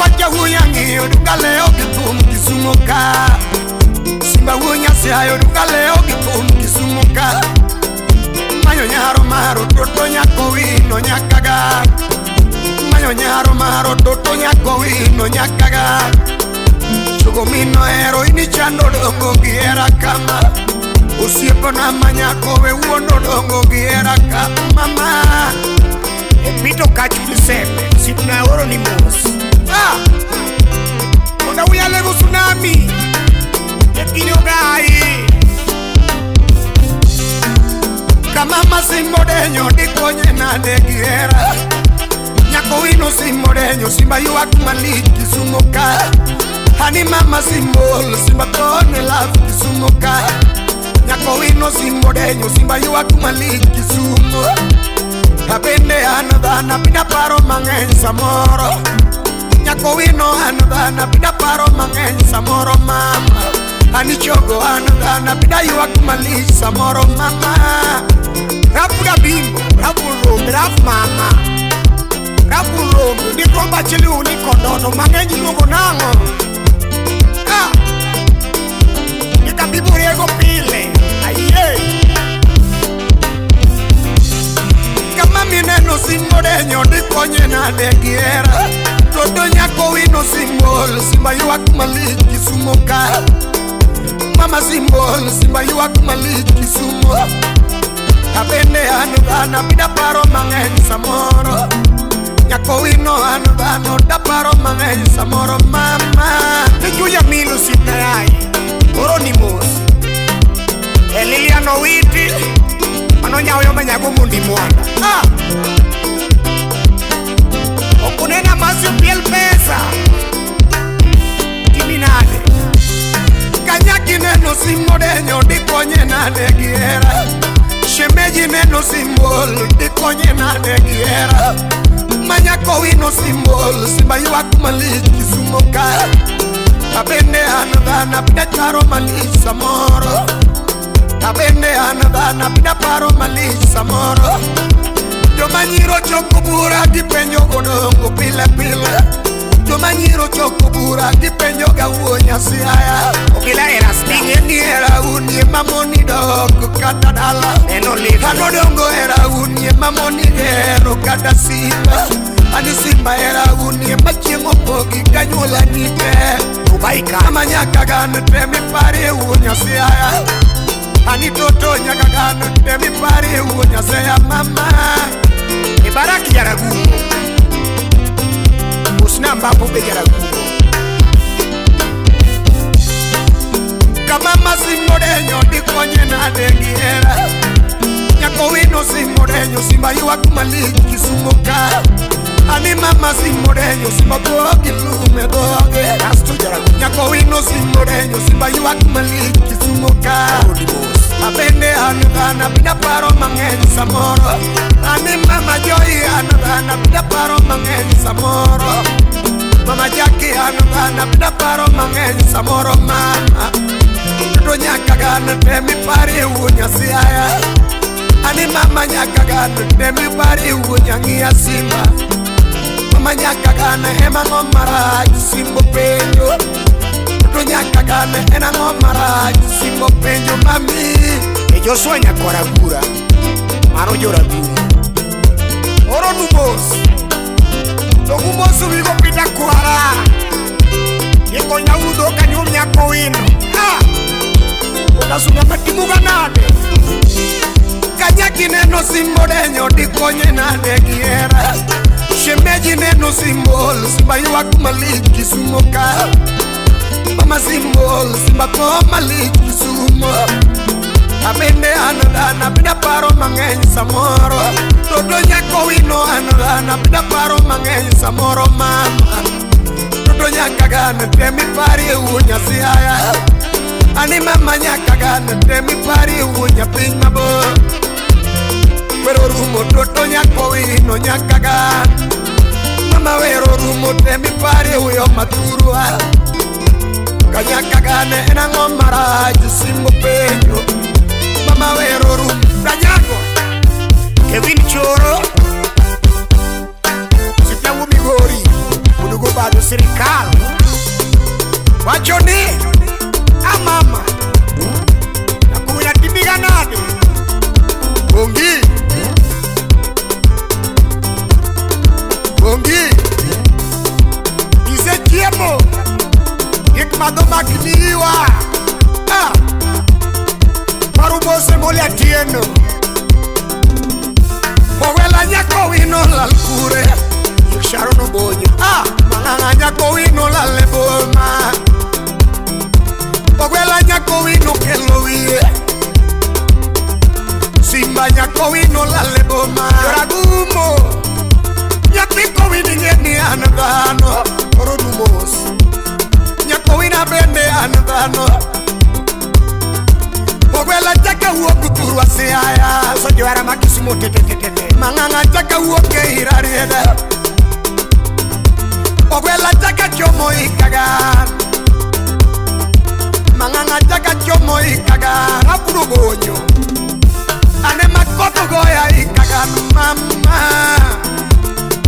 Nyakwach wuoya ng'iyo duka leo gi thum Kisumo ka. Simba wuo Nyasaye duka leo gi thum Kisumo ka. Manyo nyaro maro toto nyako wino nyakaga. Manyo nyaro maro toto nyako wino nyakaga. Chogo mino ero ini chando dongo gi hera kama. Osiepna manyako we wuondo dongo gi hera kama mama. Epito kachul sembe sipna oro ni mos. Ah! Onda uyalego tsunami. Ekinyo gai. Kama masimbo denyo dikonye nade gi hera. Nyako wino simbo denyo simba ywak malich Kisumo ka. Hani mama simbol simba tone love Kisumo ka. Nyako wino simbo denyo simba ywak malich Kisumo. Abende an dhano abida paro mang'eny samoro. Nyako wino an dhano abida paro mang'eny samoro mama. Ani chogo an dhano abida ywak malich samoro mama. Rapu da bimbo, rapu rombe, rapu mama. Rapu rombe, ni romba chili uni kondono, mang'eny iluongo nang'o? Ah! Ni kabibu riego pile. Aye. Kama mineno simbo denyo dikonye nade gi hera. Toto nyako wino simbol simba ywak malich Kisumo ka. Mama simbol simba ywak malich Kisumo. Abende an dhano abida paro mang'eny samoro. Nyako wino an dhano da paro mang'eny samoro mama. Ni juya milo sipna yai. Oro ni mos. E Lilian Owiti. Mano nyawo manyago mundi mwanda. Ah! Okunena masio piel pesa. Timi nade. Kanyaki neno simbo denyo dikonye nade gi hera. Shemeji neno simbol dikonye nade gi hera. Manyako wino simbol simba ywak malich Kisumo ka. Abende an dhano abida charo malich samoro. Abende an dhano abida paro malich samoro. Joma nyiro choko bura gipenjo godongo pile pile. Joma nyiro choko bura gipenjo ga wuo Nyasaye. Obila era sta. Ing'e ni hera unie mamoni dok kata dala. Neno live. Kanodongo hera unie mamoni gero kata simba. Ani simba hera unie machiemo pogi kanyuola nite. Dubai ka. Mama nyaka gan temi parie wuo Nyasaye. Ani toto nyaka gan temi parie wuo Nyasaye mama. E Baraki jaragumo. Usna mbapo be jaragumo. Kama masimbo denyo dikonye nade gi hera. Nyako wino simbo denyo simba ywak malich Kisumo ka. Ani mama simbo denyo simba dhogi lume dhoge. Asto jaragumo. Nyako wino simbo denyo simba ywak malich Kisumo ka. Oro ni mos. Abende an dhano abida paro mang'eny samoro. Ani mama Joy an dhano abida paro mang'eny samoro. Mama Jackie an dhano abida paro mang'eny samoro mama. Toto nyaka gan temi parie wuo Nyasaye. Ani mama nyaka gan temi parie wuo nyang'iya simba. Mama nyaka gan ema ang'o marach simbo penjo. Toto nyaka gan en ang'o marach simbo penjo mami. E Joshua nyakwara gura. Mano joragumo. Oro nu mos. Dogu mos wigo pita kwara. Ikonya udo kanyum nyako wino. Ah! Otasuna matimuga nade. Kanyaki neno simbo denyo dikonye nade gi hera. Shemeji neno simbol simba ywak malich Kisumo ka. Mama simbol simba tho malich Kisumo. Abende an dhano abida paro mang'eny samoro. Toto nyako wino an dhano abida paro mang'eny samoro mama. Toto nyaka gan temi parie wuo Nyasaye. Ani mama nyaka gan temi parie wuo nyapiny mabor. Wero rumo toto nyako wino nyaka gan. Mama wero rumo temi parie wuo maturwa. Kanyaka gan en ang'o marach simbo penjo. Mama wero rumo Danyago. Kevin Choro. Sipna wo Migori. Odugo Obado sirikal. Wacho ni amama. Nakuya timiga nade. Bongi. Bongi. Isechiemo. Gik madho makniwa. Ah. Parubose mole atieno. Ogwela nyako wino lal kure. Sharon Obonyo. Ah, mang'ang'a nyako wino lal e boma. Ogwela nyako wino kelo wiye. Simba nyako wino lal e boma. Joragumo. Nyathi kowino ing'e ni an dhano. Koro dumos. Nyako wina bende an dhano. Ogwela chaka wuok thurwa Siaya. So johera ma Kisumu tetetetete. Mang'ang'a chaka wuok e Irarieda. Ogwela chaka chomo Ikagan. Mang'ang'a chaka chomo Ikagan. Apuro bonyo. Ane makoth goya Ikagan mama.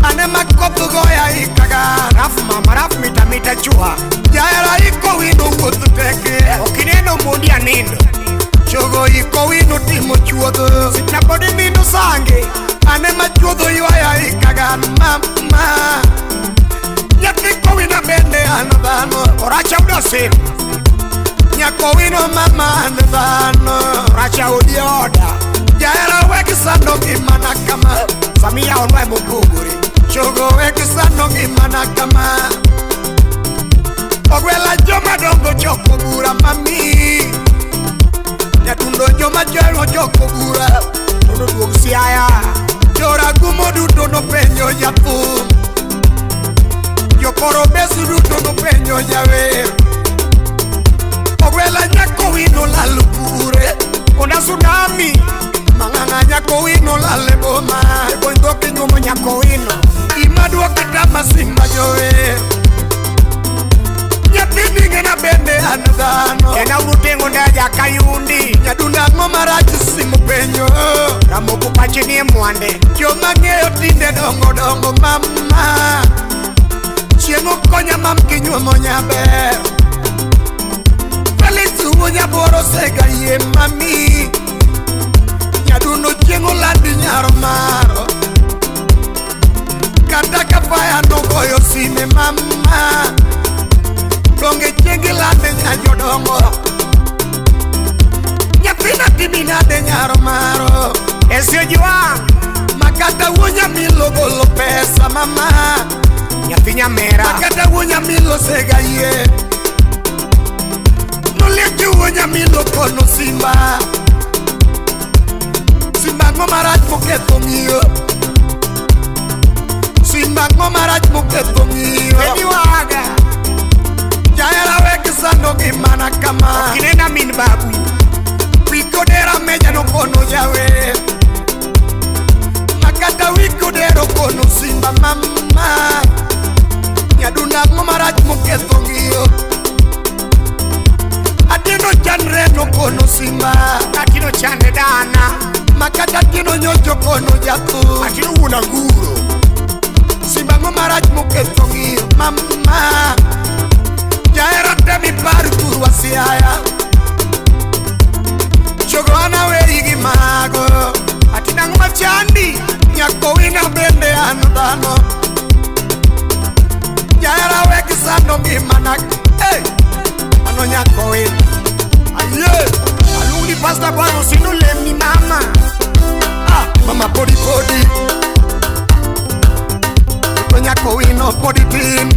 Ane makoth goya Ikagan. Raf mama, raf mita mita chua. Jahera iko wino wuoth teke. Okineno mondi anindo. Chogo iko wino timo chuodho. Sitna pod nindo sange. Ane ma chuodho ywaya Ikagan mama. Nyathi kowino bende an dhano. Oracha udo sim. Nyako wino mama an dhano. Oracha odi oda. Jahera wek sando ngimana kama. Samia onwa mopogore. Chogo wek sando ngimana kama. Ogwela joma dongo choko bura mami. Nyatundo joma chon choko bura. Mondo duog Siaya. Joragumo duto nopenjo jathum. Jokoro besu duto nopenjo jawer. Ogwela nyako wino lal kure. Ona tsunami. Mang'ang'a nyako wino lal e boma. Ebony dhok inyuomo nyako wino. Gima duoke tama simba jower. Nyathini ng'ena bende an dhano. En auru teng'o ndaja kayundi. Nyadunda ang'o marach simu penjo. Ramoko pache nie mwande. Joma ng'eyo tinde dongo dongo mama. Chieng' okonya mam kinyuomo nyaber. Felix wuo nyaboro sega yie mami. Nyadundo chieng' olandi nyaro maro. Kata ka faya nogoyo sime mama. Donge chieng' ilande nya jodongo. Nyathina timi nade nyaro maro. Esio jiwang'. Makata wuo nyamilo golo pesa mama. Nyathi nyamera. Makata wuo nyamilo sega yie. Nolieki wuo nyamilo kono simba. Simba ang'o marach moketho ng'iyo. Simba ang'o marach moketho ng'iyo. Bedi waga. Jahera wek sando ngimana kama. Okinena min babu. Wikodera meja nokono jawer. Makata wikodero kono simba mama. Nyadunda ang'o marach moketho ng'iyo. Atieno chandre nokono simba. Atino chande dana. Makata Atieno nyocho kono jathum. Atino wuon anguro. Simba ang'o marach moketho ng'iyo mama. Jahera tem ipar thurwa Siaya. Chogo an aweri gi mago. Atino ang'o machandi. Nyako wina bende an dhano. Jahera wek sando ngimana. Hey! Mano nyako wina. Aye! Aluongi pasta bwana osino lemni mama. Ah, mama podi podi. To nyako wino podi tin.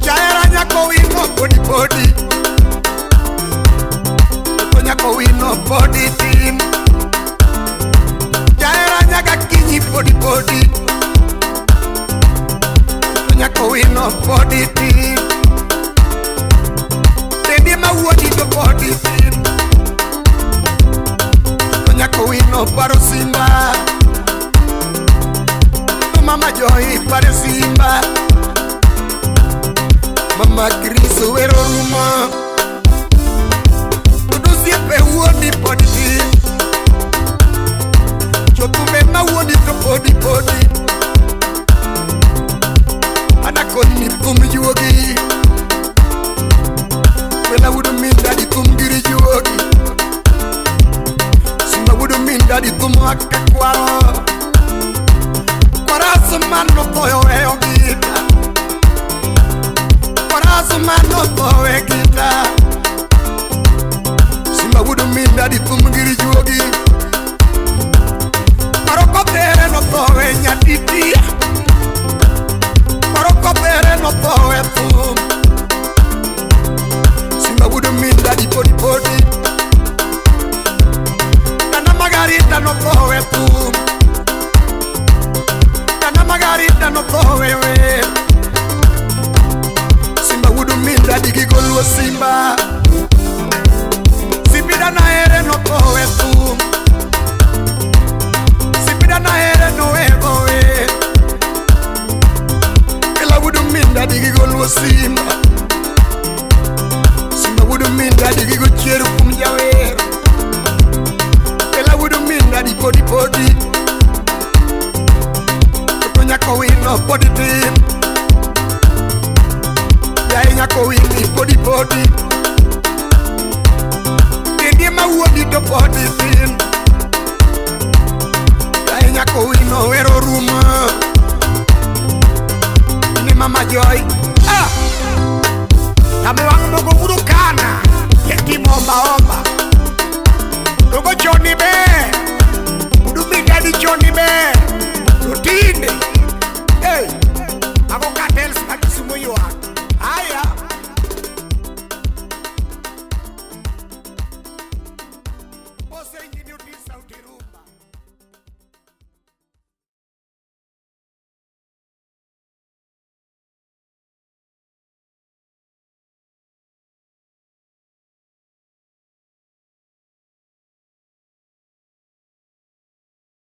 Jahera nyako wino podi podi. To nyako wino podi tin. Jahera nyaka kinyi podi podi. To nyako wino podi tin. Dendi mawuodi to podi tin. To nyako wino paro simba. To mama joy paro simba. Mama Chris wero rumo. Dudu siepe wuodi podi tin. Jothumbe mawuodi to podi podi. koni thum juogi. Kwela wuod min dadi thum giri juogi. Simba wuod min dadi thum aka kwaro. Kwaraso mano thoyo weyo gita. Kwaraso mano thowe gita. Simba wuod min dadi thum giri juogi. Paroko tere no thowe nyatiti. Paroko tere no thowe thum. Simba wuod min dadi podi podi. Dana Margarita no thowe thum. Dana Margarita no thowe wer. Simba wuod min dadi gigoluo Simba. Sipida na ere no thowe thum. Sipida na ere no ego wer. Kela wuod min dadi gigoluo Simba. Simba wuod min dadi gigo chier kuom jawer. Kela wuod min dadi podi podi. To nyako wino podi tin. Yaye nyako wini podi podi. Dendi ma wuodi to podi tin. Yaye nyako wino wero rumo. Ni Mama Joy. Ah! Tamo wang' mogo urukana yetimo omba omba. Dogo choni ber. Wuod min dadi choni ber. To tinde